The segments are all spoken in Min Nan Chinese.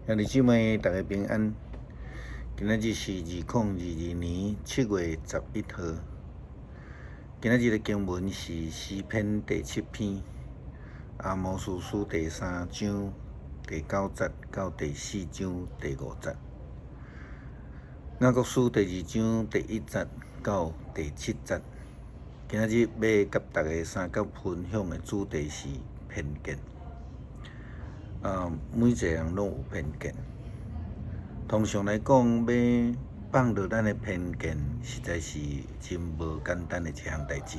兄弟姊妹，大家平安。今仔日是2022年7月11號。今仔日的經文是詩篇第七篇，阿摩司書第三章第九節到第四章第五節，雅各書第二章第一節到第七節。今仔日欲佮大家相佮分享的主題是偏見。每一個人攏有偏見。通常來講，欲放落咱的偏見，實在是真無簡單的一項代誌。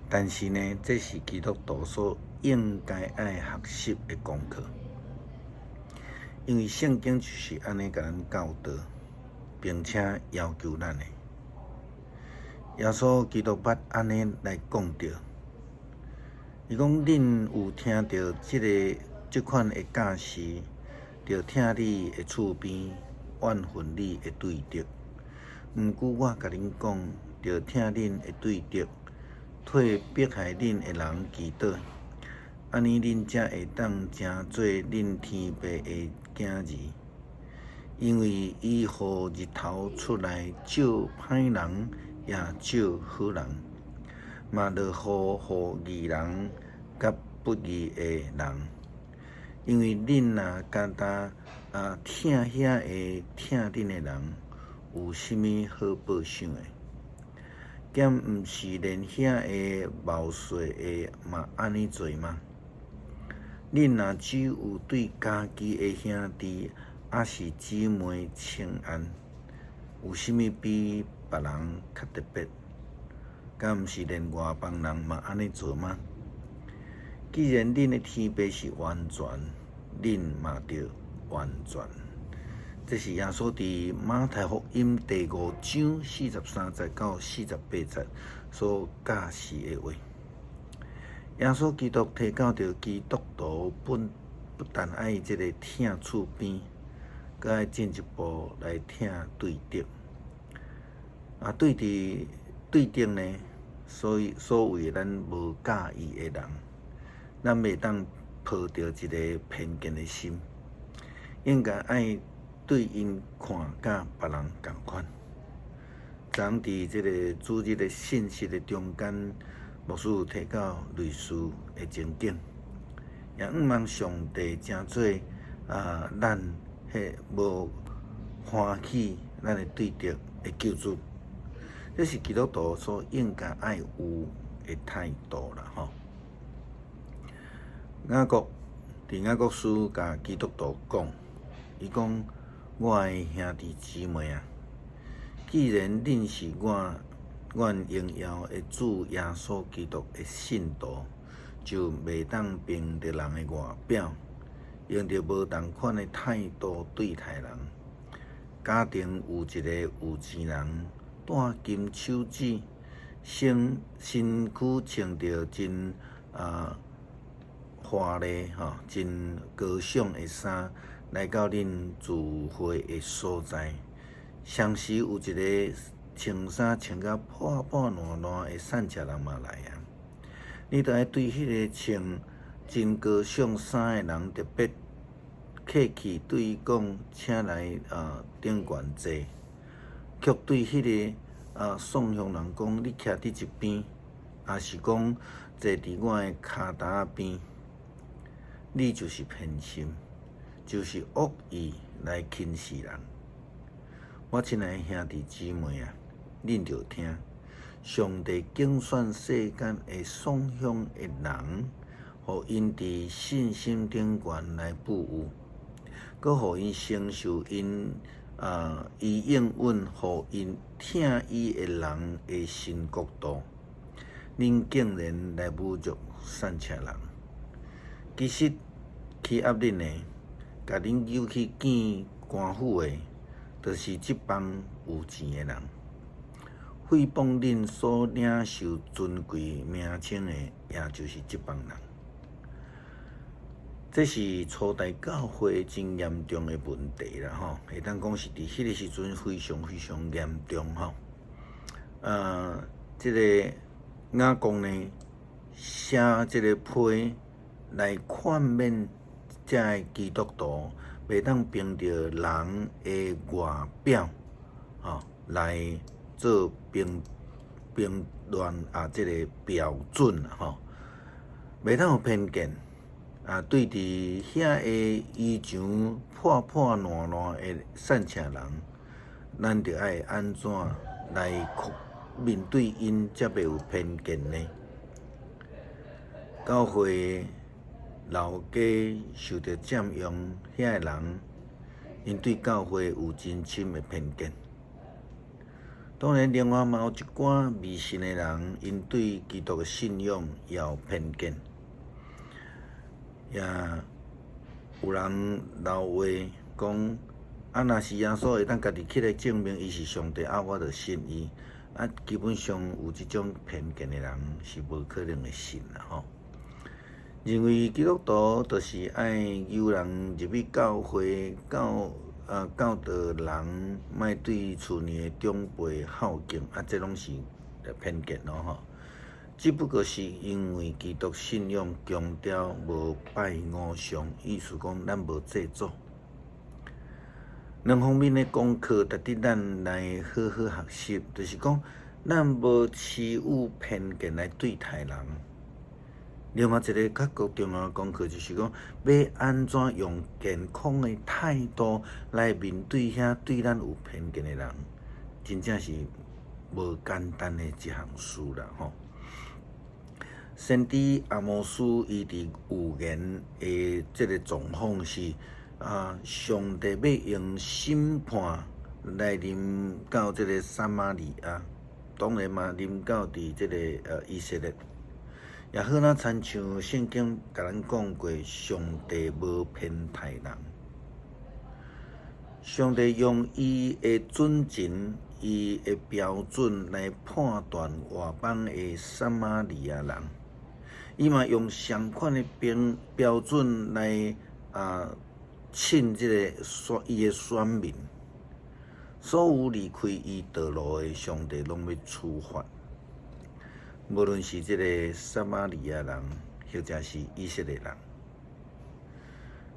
但是呢，這是基督徒所應該愛學習的功課，因為聖經就是按呢共咱教導，並且要求咱的。耶穌基督捌按呢來講著，伊講恁有聽著這款的教示，著疼你的厝邊，怨恨你的對敵。毋過我共恁講，著疼恁的對敵，替迫害恁的人祈禱，按呢恁才會當成做恁天父的囝兒。因為伊予日頭出來照歹人，也照好人，嘛落雨予義人佮不義的人。因為恁若敢若疼遐个疼恁的人，有啥物好報賞的？敢毋是連遐个謀稅的嘛按呢做嗎？恁若只有對家己的兄弟抑是姊妹請安，有啥物比別人較特別？敢毋是連外邦人嘛按呢做嗎？既然恁的天父是完全，恁嘛著完全。這是耶穌佇馬太福音第五章四十三節到四十八節所教示的話。耶穌基督提到著基督徒不但愛這个疼厝邊，閣愛進一步來疼對敵。對佇對敵呢，所以所謂咱無佮意的人，咱袂當抱著一个偏見的心，應該愛對𪜶看佮別人仝款。昨昏佇這个主日的信息的中間，牧師有提到類似的情景，也向望上帝成做咱彼無歡喜咱的對敵的救主，這是基督徒所應該愛有的態度啦吼。雅各佇雅各書共基督徒講，伊講我的兄弟姊妹啊，既然恁是我阮榮耀的主耶穌基督的信徒，就袂當憑著人的外表，用著無仝款的態度對待人。假定有一個有錢人，戴金手指，身軀穿著真華麗吼，真高尚的衫，來到恁聚會的所在，同時有一个穿衫穿甲破破爛爛的散赤人嘛來啊！你著愛對彼个穿真高尚衫的人特別客氣，對伊講，請來頂懸坐，卻對彼个喪鄉人講，你徛佇一邊，抑是講坐佇我的跤踏邊，你就是偏心，就是惡意來輕視人。我親愛的兄弟姊妹啊，恁著聽，上帝揀選世間的喪鄉的人，予𪜶佇信心頂懸來富有，閣予𪜶承受伊應允予𪜶疼伊的人的新國度。恁竟然來侮辱散赤人！其實欺壓恁的，共恁揪去見官府的，就是這幫有錢的人。誹謗恁所領受尊貴名稱的，也就是這幫人。這是初代教會真嚴重的問題啦，吼！會當講是佇彼个時陣非常非常嚴重，吼。這個雅各呢，寫這个批來勸勉遮个基督徒，袂當憑著人的外表，吼來做評評斷啊，這个標準吼，袂當有偏見啊，對佇遐個衣裳破破爛爛的散赤人，咱著愛按怎來面對𪜶，才袂有偏見呢？教會老家受著佔用遐个人，𪜶對教會有真深的偏見。當然，另外嘛有一寡未信的人，𪜶對基督的信仰也有偏見。也有人留話講：啊，若是耶穌會當家己起來證明伊是上帝，啊，我就信伊。啊，基本上有這種偏見的人是無可能會信啦吼。認為基督徒就是愛誘人入去教會，教啊教導人莫對厝內的長輩孝敬，啊，這攏是偏見囉吼。只不過是因為基督信仰強調無拜偶像，意思講咱無祭祖。兩方面的功課值得咱來好好學習，就是講咱無持有偏見來對待人。另外一个較閣重要的功課就是講，欲按怎用健康的態度來面對遐對咱有偏見的人，真正是無簡單的一項事啦吼。先知阿摩司伊佇預言的這个狀況是啊，上帝欲用審判來臨到這个撒瑪利亞，當然嘛臨到佇這个以色列。也好若親像聖經共咱講過，上帝無偏待人，上帝用伊的準繩、伊的標準來判斷外邦的撒瑪利亞人，伊嘛用相款的標標準來啊審這个選伊的選民，所有離開伊道路的，上帝攏欲處罰。無論是這个撒瑪利亞人，或者是以色列人，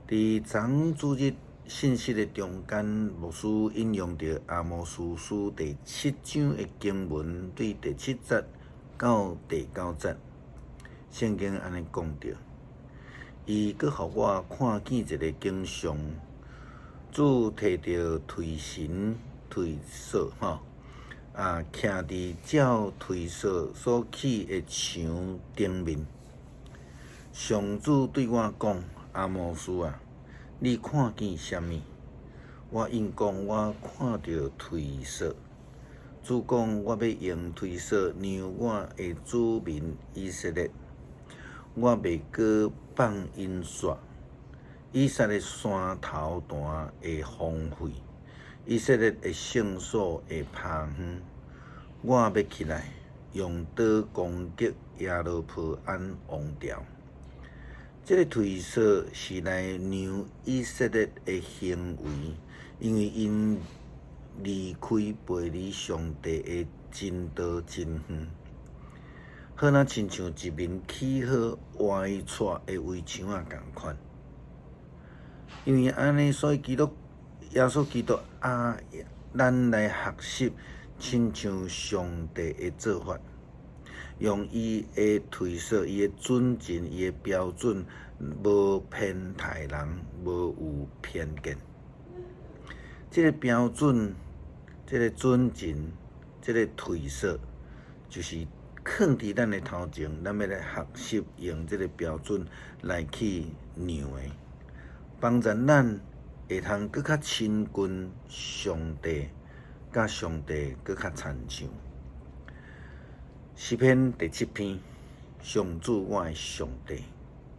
佇昨主日信息的中間，牧師引用著阿摩司書第七章的經文，對第七節到第九節，聖經按呢講著，伊閣予我看見一个景象，主提著推繩推索吼。啊，徛佇照推索所起的牆頂面。上主對我講：阿摩司啊，你看見啥物？我應講我看著推索。主講我欲用推索量我的子民以色列，我袂閣放𪜶煞。以撒的山頭壇會荒廢。以色列的聖所會拋荒，我欲起來，用刀攻擊耶羅波安王朝。這个推索是來量以色列的行為，因為𪜶離開背離上帝的真道真遠，好若親像一面起好歪斜的圍牆仔仝款。因為按呢，所以基督。耶穌基督啊，咱來學習，親像上帝的做法，用伊的推索、伊的準繩、伊的標準，無偏待人，無有偏見。這个標準、這个準繩、這个推索，就是囥佇咱的頭前，咱欲來學習用這个標準來去量的，幫助咱會通閣較親近上帝，佮上帝閣較親像。詩篇第七篇，上主我的上帝，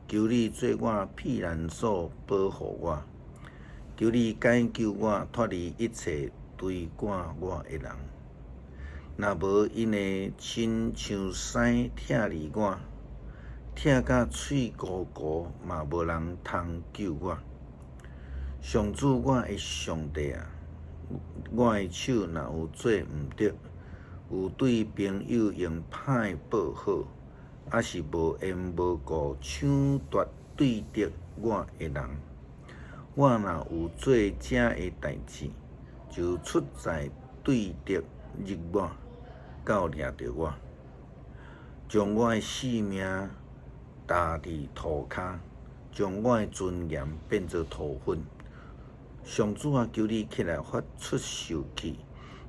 求你做我避難所，保護我，求你解救我脫離一切追趕我的人。若無𪜶會親像獅拆離我，拆甲碎糊糊，嘛無人通救我。上主我的上帝啊，我的手若有做毋著，有對朋友用歹報好，抑是無緣無故搶奪對敵我的人，我若有做這个代誌，就出在對敵入我，到掠著我，將我的性命踏佇塗跤，將我的尊嚴變做塗粉。上主啊，求你起來發出受氣，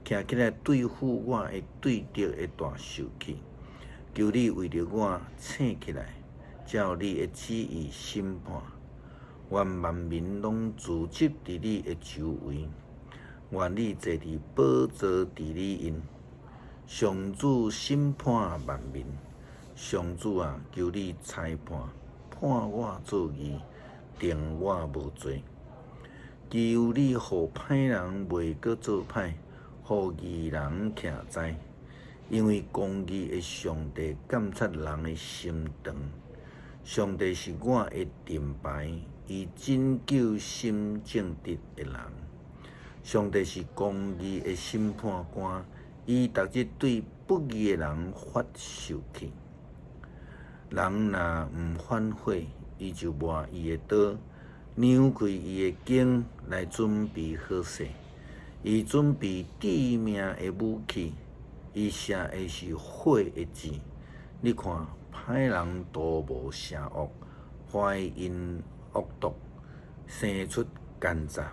徛起來對付我的對敵的大受氣。求你為著我醒起來，照你的旨意審判。願萬民攏聚集佇你的周圍，願你坐佇寶座治理𪜶。上主審判萬民，上主啊，求你裁判，判我做義，定我無罪。求你予歹人袂閣做歹，予義人徛在，因為公義的上帝監察人的心腸。上帝是我的盾牌，伊拯救心正直的人。上帝是公義的審判官，伊逐日對不義的人發受氣。人若毋反悔，伊就磨伊的刀，扭開伊的弓來準備好勢。伊準備致命的武器，伊射的是火的箭。你看，歹人圖謀邪惡，懷蘊惡毒，生出奸詐。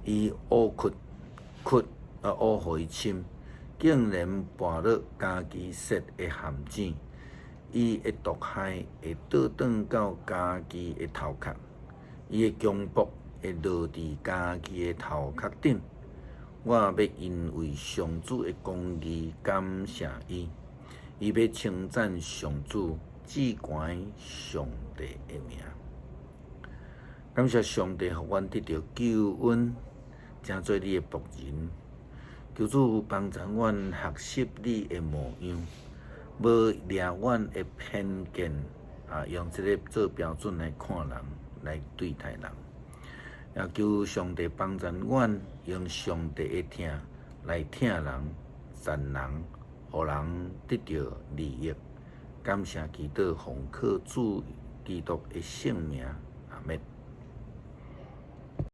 伊烏窟窟啊烏予伊深，竟然跋落家己設的陷阱。伊的毒害會倒轉到家己的頭殼，伊的強暴會落佇家己的頭殼頂。我欲因為上主的公義感謝伊，伊欲稱讚上主至懸上帝的名。感謝上帝，予阮得著救恩，成做你的僕人。求主幫助阮學習你的模樣，無掠阮的偏見啊，用這个做標準來看人，來對待人。也求上帝幫助阮，用上帝的疼來疼人、讚人，予人得著利益。感謝祈禱，奉靠主基督的聖名，阿們。